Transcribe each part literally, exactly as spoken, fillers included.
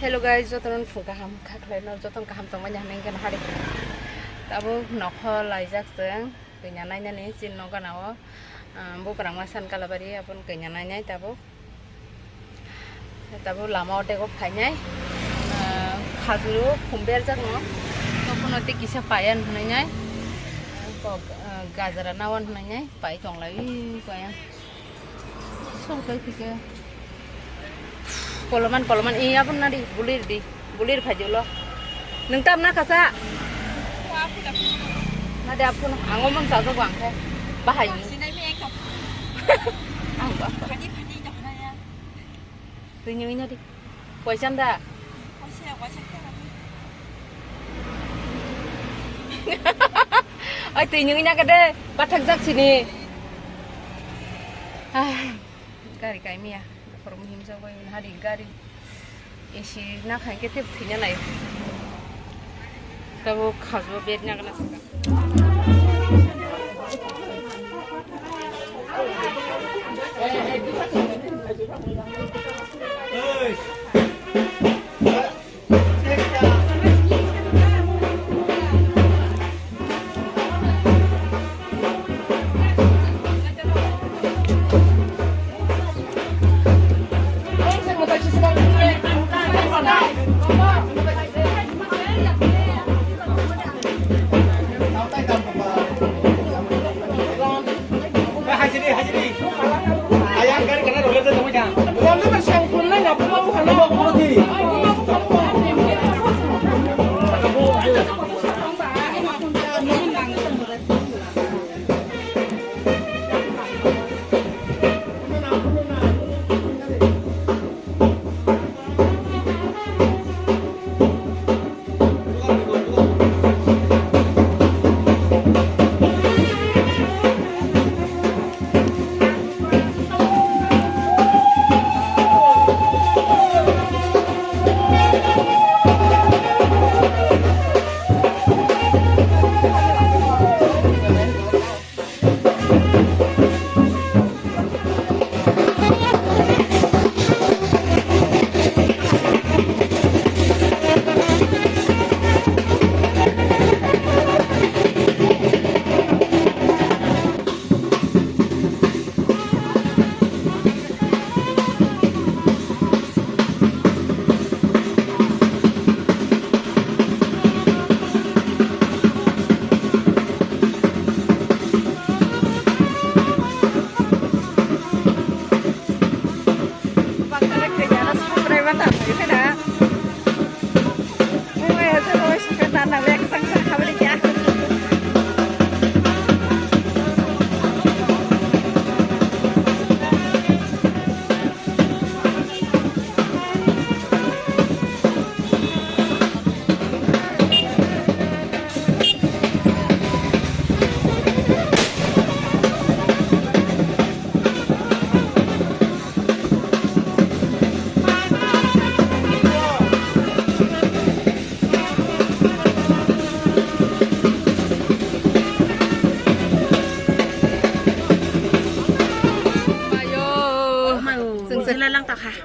Hello guys, jotono phung kaham kha khlai no, jotono kaham tongmani hinwi khe hari. Tabuk nokho laijak chwng, kanya nainani chin no gana o, ah, buprang ma san kalabari, aboni kanya nainai tabuk. Tabuk lama o tei o phainai, ah, khajuru phung berjak no, tokhno tei kisa paiya hinwi nai, ah, kok, ah, gajra nawan hinwi nai, pai tonglai, ui, paiya. Songkoi thike. Poloman, poloman, eh, abon nadi, bulir di, bulir phai jolo. Nung tam na kasa? Na de apun, ang omon sa sa guang khe. Bahai ni. Ang ba. Twi nyui na di. Poisa da. Oi, twi nyui na kade, pathak jak sini. Ah, gari kai miya. Khoroknwi himjak bai hari gari A C na khai khe tei thwina nai. Tabuk khajbo bed na gana saka. Ayo.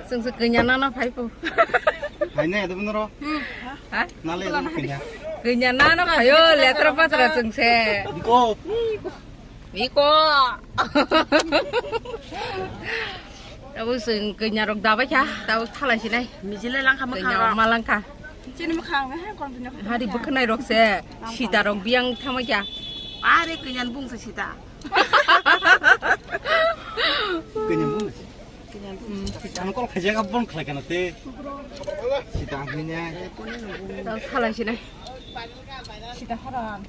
Chwng se kanya nana phai po. Hai ne, ado bunoro. Ha? Nale ado kanya. Kanya nana phaio, letra patra chwng se. Iko. Iko. Abo chwng kanya rok dabai kha, tabo thalai sinai. Mijile langkha mwkhang rok. Kanya rok ma langkha. Chini mwkhang he kon dunya. Hari bwkhanai rok se, sita rok biyang thangma kya. Are kanya bung se sita. Kanya bung se. Ang kol khaijak abon khlai kana te. Sita hwnya. Tabo thalai sinai. Sita haram.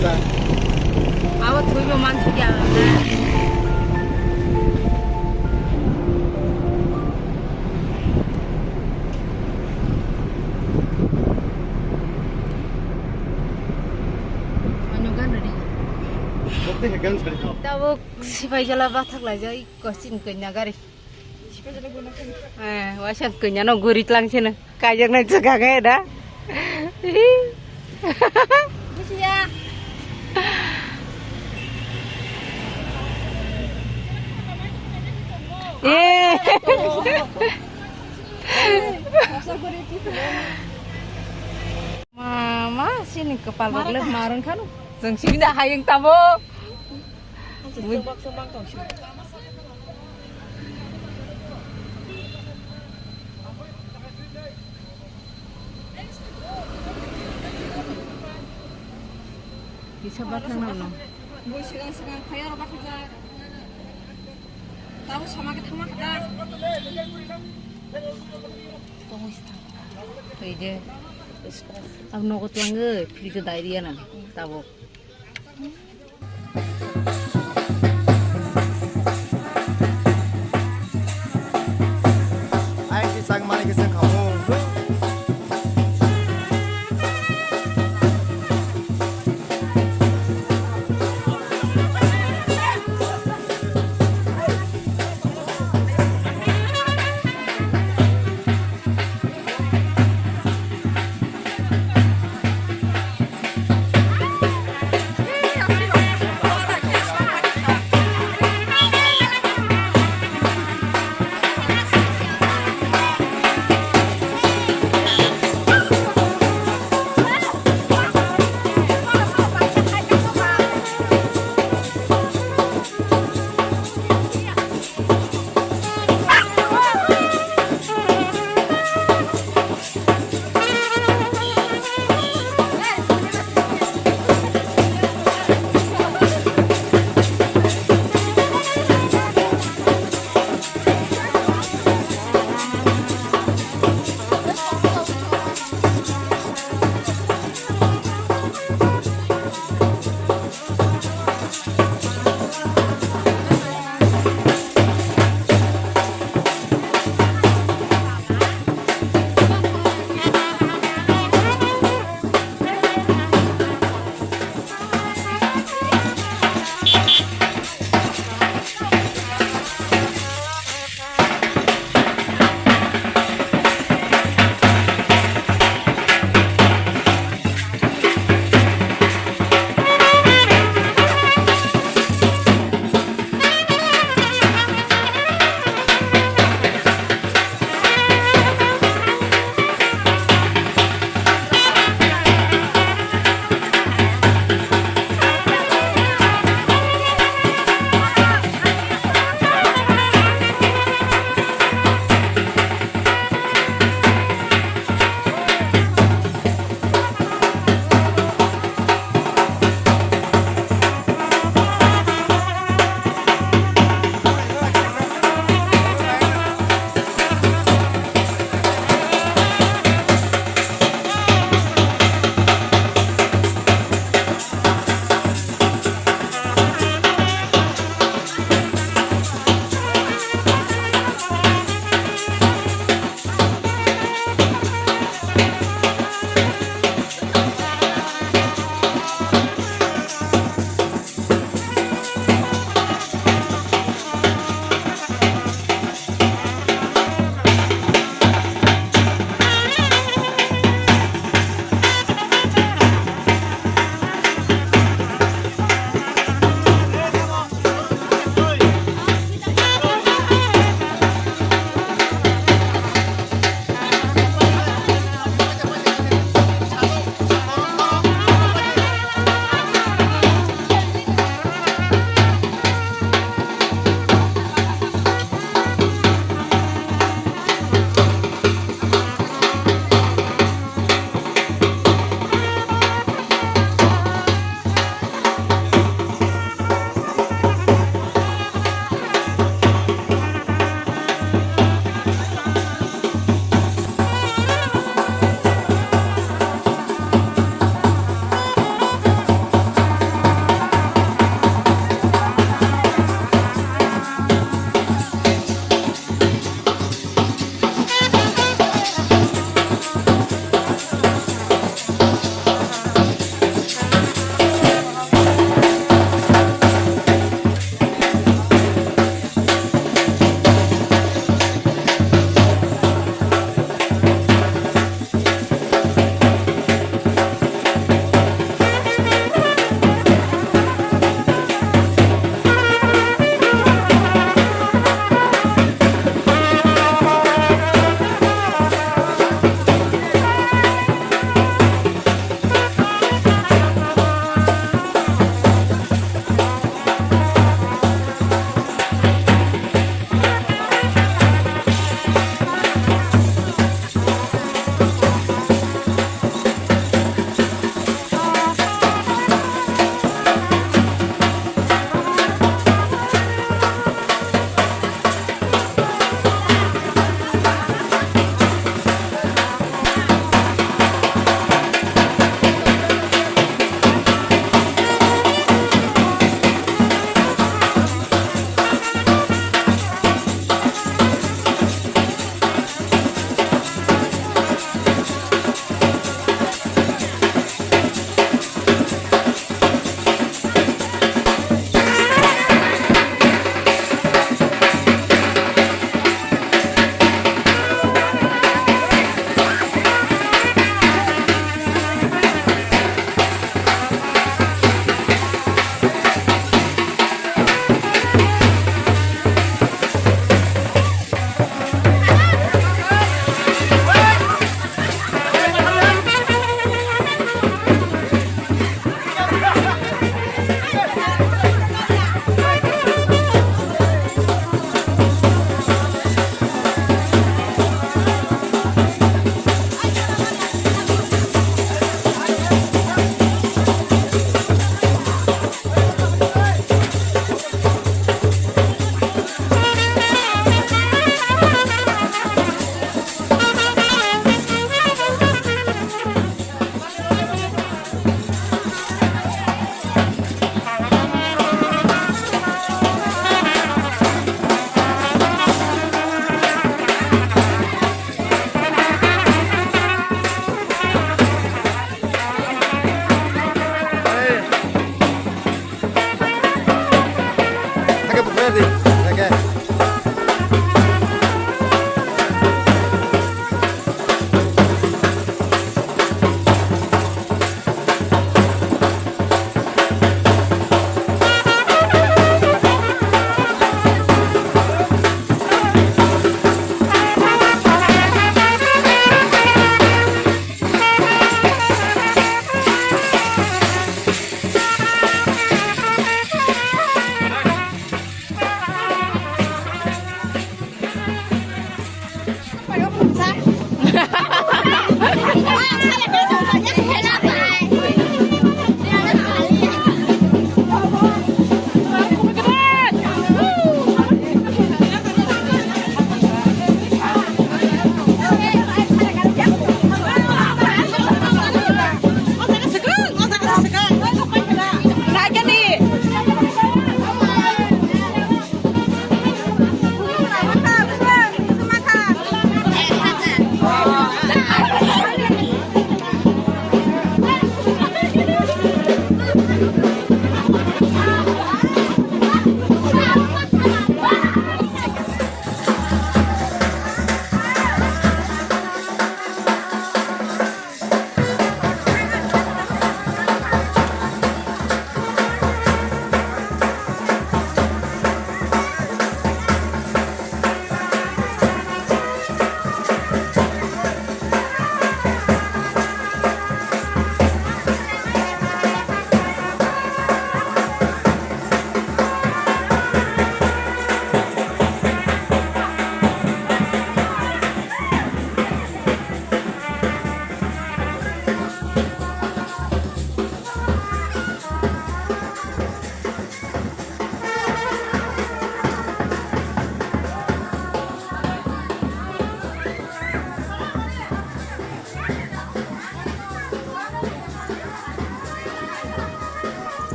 Abo thwibo mansukya. Tabuk sipai jala bathak laijak, kosini kanya gari. Eh, waisa kanya no guri tlang sini. Kajak nai chakang eh da. Bujiya. Eh. Mama, sini kepala le marang kan. Jeng sini dah hayang tabo. Kisa bathang nang no. Bui sigang sigang phai aro bathang jak. Tamo sama ke thangma kha. Tongwi si thang. Tei de. Ang nogo twlangwi, fridge o dai riya nang, tabuk. Ai, ki chang mani ki chang khamu.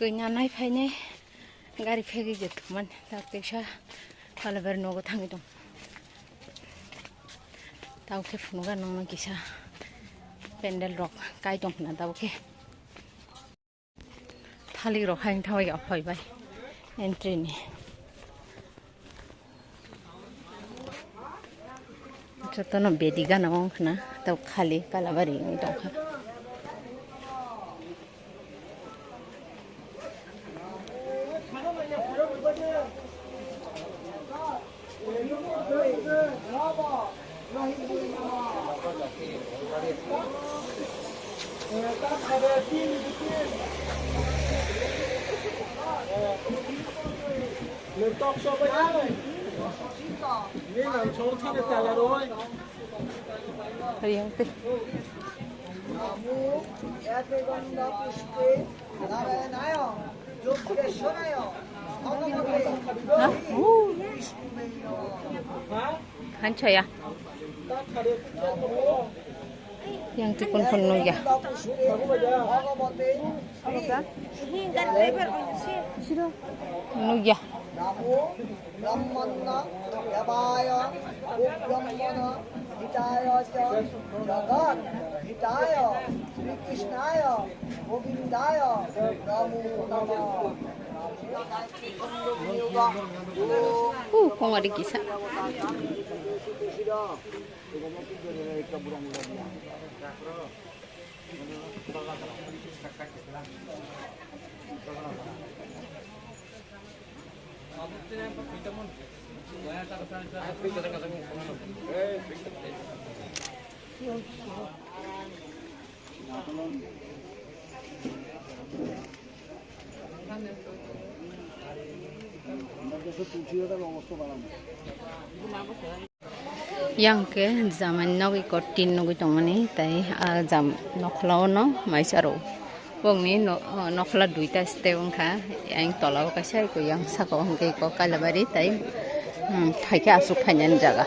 Kanya nai phainai gari phegwi je thumani, tak teisa Kalabari nogo thangwi tong. Tao khe phunuga nongno kisa pendel rok kai tong khna tao khe. Thalik rok hai thangwi ya phai bai entry ni. Jotono bedi gana wng khna tao khali Kalabari wng tong kha. Riyang tei. Ha? Hanchaya. Yang tukun pun nungya. Nungya. Brahmana Devaya Brahmana Hitaya Ca Jagat Hitaya Sri Krishnaya Govindaya Namo Namah. Uh, kong ada kisah. Yang ke jamani nogwi kot tin nugwi tongmani, tei ah jam nokhla o no maisa rw. Bongni no-, nokhla duita step wngkha, yang tola o kaisa, yang saka o hwnkhe iko Kailabari tei, hmm, phaikhe aswk phainani jaga.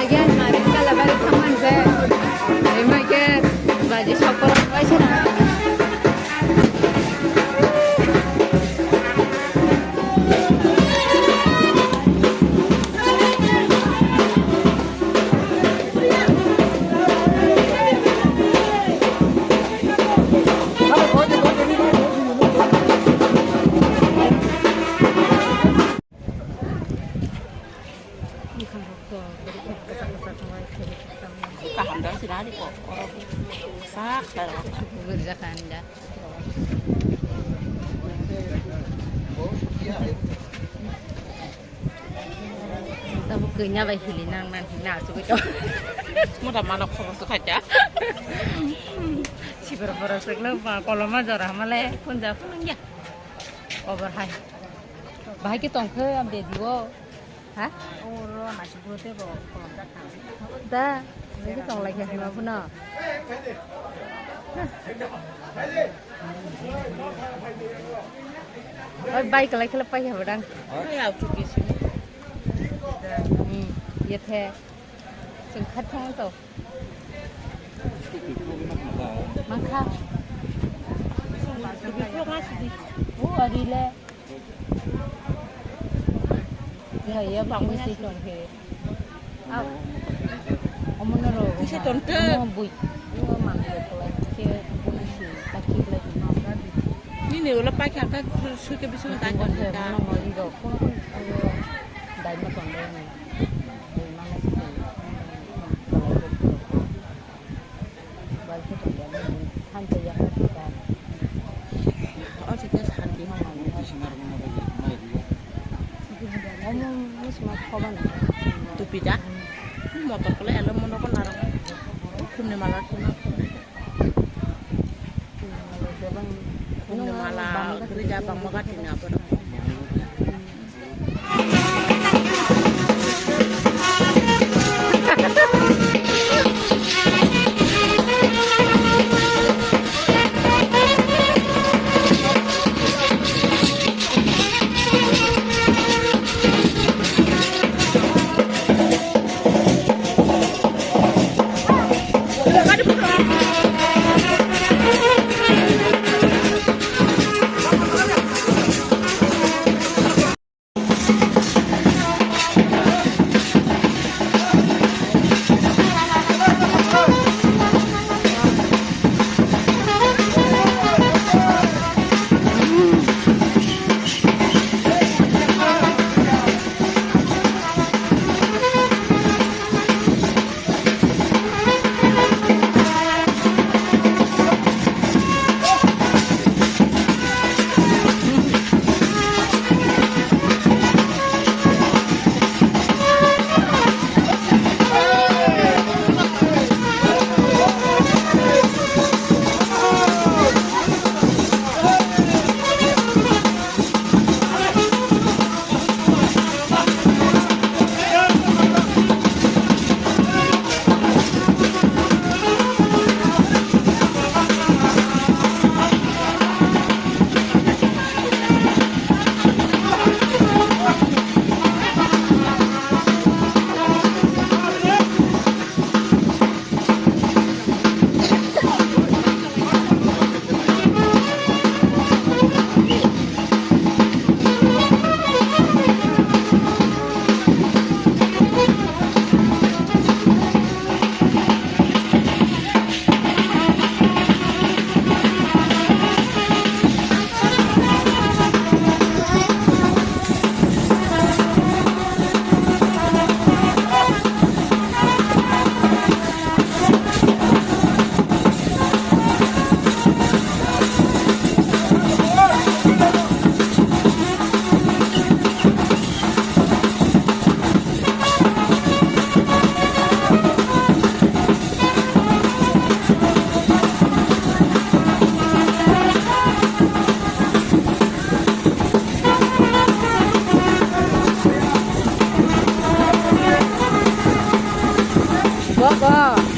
Again, Manik Kalabari Thaman se, ema ke baji sokol bai se na. Kaham da sih nari kok. Sak da. Gurja kanda. Tabuk kanya bai hili nang nang hina asugwi to. Muda mana khorok sukhacha. Sibir borok sukno ba koloma jora hamale kunja kunung ya. Obar hai. Bahai ke tongkhe am bedi o. Ha? Oro nasi buro tei bo kolom jak tang. Da, nini tong lai khe hwnba phano. Oi, bai kwlai khe pai ha bodang. Oi, au tu kisi. Hmm, ye the. Chwng khat thang to. Mankha. O ari le. Ya, ya, bang si ton he. Au. Omo no ro. Si ton te. Omo bui. Omo mang le ko lai ke bui si ta ki lai. Ni ne ola pa kha ta su ke bisu ta ko ta. Omo no ri ro. Kono kono dai ma ton de. Dai ma na si. Tupi da? Motor kole elo mono ko narok. Khumni mala khumni. Khumni mala, khumni ja bangma gati na apo. Bo, bo.